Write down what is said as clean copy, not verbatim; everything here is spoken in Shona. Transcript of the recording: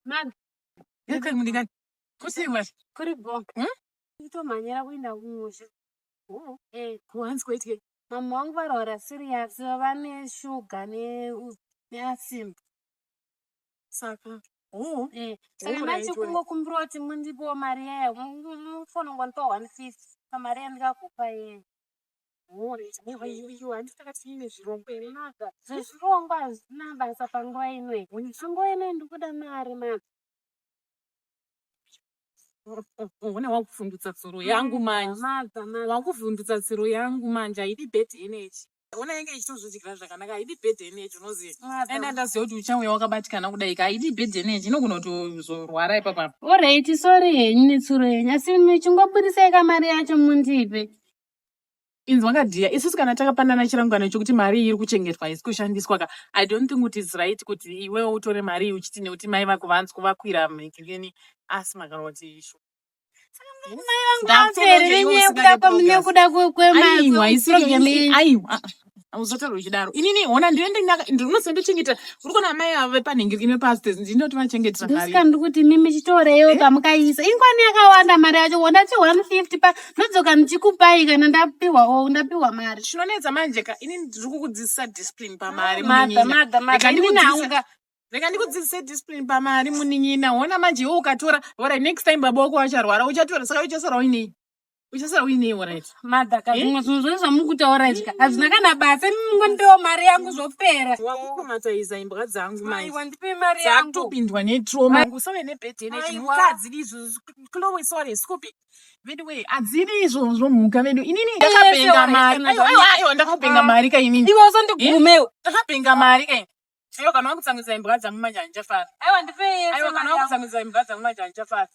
Mother. Yakani mudikani. Kusiwa. Kuri bho. Hmm? Kutomhanyira kuenda kumusha. Oh. Eh, Kuhanzi kwaitike. mama vangu varwara serious vane shuga ne neasima. Saka. Oh. Eh, saka Alright, ndachikungokumbira kuti mundipewo mari yayo mufonongondipa 150 pamari yandikakupa iyeyo. Alright. Aiwa iwe iwe handiti takati ine zvirongwa here? Mother, zvezvirongwa hazvina basa panguva ino. Panguva ino ndikuda mari mother. Ona wakuvhundutsa tsoro yangu manje. Mother, mother. Wakuvhundutsa tsoro yangu manje haidi bad energy. Ona yange ichitozvidyira zvakanaka haidi bad energy unoziva. Mother. Enda ndaziva kuti uchauya wakabatikana kudai ka haidi bad energy inogona kutozorwara ipapa. Alright, sorry henyu netsuro yenyu asi chingobudisai kamari yacho mundipe. Inzwa kadhiya isusu kana takapanana chirangano chokuti mari iyi iri kuchengetwa haisi kushandiswa ka I don't think kuti it's right kuti iwewe utore mari iyi uchiti nekuti mai vako vanzi kuvakwira mhikireni asima kana kuti ishu. Vapere nekuda nekuda Aiwa kweprogram yenyu. aiwa uzotaura uchidaro inini hona ndinoziva ndochengeta uri kuona amai ava vepanhingirikini vepasters ndinoti vachengetera mari Ndosika ndikuti mimi chitoreiwo pamukaisa. Ingwani yakawanda mari yacho wondati 150 pa ndodzoka ndichikupai kana ndapiwa o ndapiwa mari. chinonetsa manje ka inini ndiri kukudzidzisa discipline pamari Mother, munin'ina. mother, mother. Rega Inini ndikudzidzise- haunga rega ndikudzidzise discipline pamari munin'ina hona manje iwe ukatora alright next time baba wako vacharwara uchatora saka uchasara uinei uchasara uinei alright mother ka Eh? zvimwe zvinhu zvose zvamukutaura izvi ka hazvina kana basa. Imi mungondipewo mari yangu zvopera. wakukomataiza imbwa dzangu manje Aiwa ndipe mari yangu. dzakutopindwa netrauma usave nebad energy Aiwa. mhuka hadzidi izvozvo Chloe sorry Scoopy vedu hadzidi izvozvo mhuka vedu inini ndakapenga alright, mari kana aiwa aiwa aiwa ndakapenga Ah. mari ka inini Iwe usandigumewo. ndakapenga mari ka aiwa kana wakutsamwisa imbwa dzangu manje handichafara Aiwa ndipe yese aiwa kana mari yangu. wakutsamwisa imbwa dzangu manje handichafara.